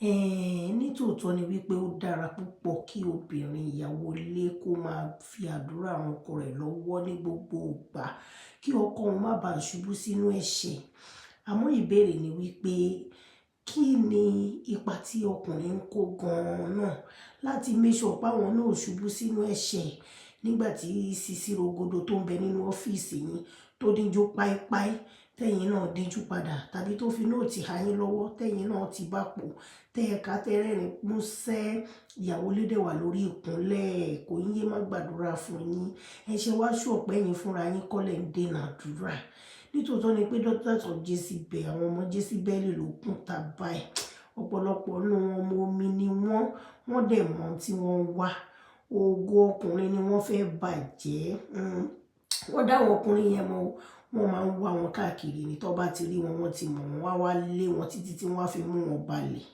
Nítòótọ́ ni wípé ó dára púpọ̀ kí obìnrin ìyàwó ilé kó máa fi àdúrà ran ọkọ rẹ̀ lọ́wọ́ ní gbogbo ìgbà, kí ọkọ òun má bàa ṣubú sínú ẹ̀ṣẹ̀. Àmọ́ ìbéèrè ni wípé kí ni ipa tí ọkùnrin ń kó gan-an náà láti make sure pé àwọn náà ò ṣubú sínú ẹ̀ṣẹ̀ nígbà tí sisi rogodo tó ń bẹ nínú ọ́fíìsì yín tó díjú páípáí, tẹ́yìn náà díjú padà, tàbí tó fi note há yín lọ́wọ́, tẹ́yìn náà ti bá pò, tẹ́ ẹ̀ka tẹ́rẹ̀rín músẹ́, ìyàwó lédè wà lórí ìkúnlẹ̀, kò yín yé má gbàdúrà fún yín. Ẹ ṣe wá sure pé ẹ̀yin fúnra yín kọ́lẹ̀ ń dènà àdúrà. Nítòótọ́ ni pé daughters of Jezebel, àwọn ọmọ Jezebel ló kún ta báyìí. Ọ̀pọ̀lọpọ̀ nínú wọn ọmọ omi ni wọ́n, wọ́n dẹ̀ mọ̀ ohun tí wọ́n ń wá. Ògo ọkùnrin ni wọ́n fẹ́ bàjẹ́. Wọ́n dá àwọn ọkùnrin yẹn mọ̀ o. Wọ́n máa ń wá wọn káàkiri ní tó bá ti rí wọn, wọ́n ti mọ̀ wọ́n, wá wá lé wọn títí tí wọ́n á fi mú wọn balẹ̀.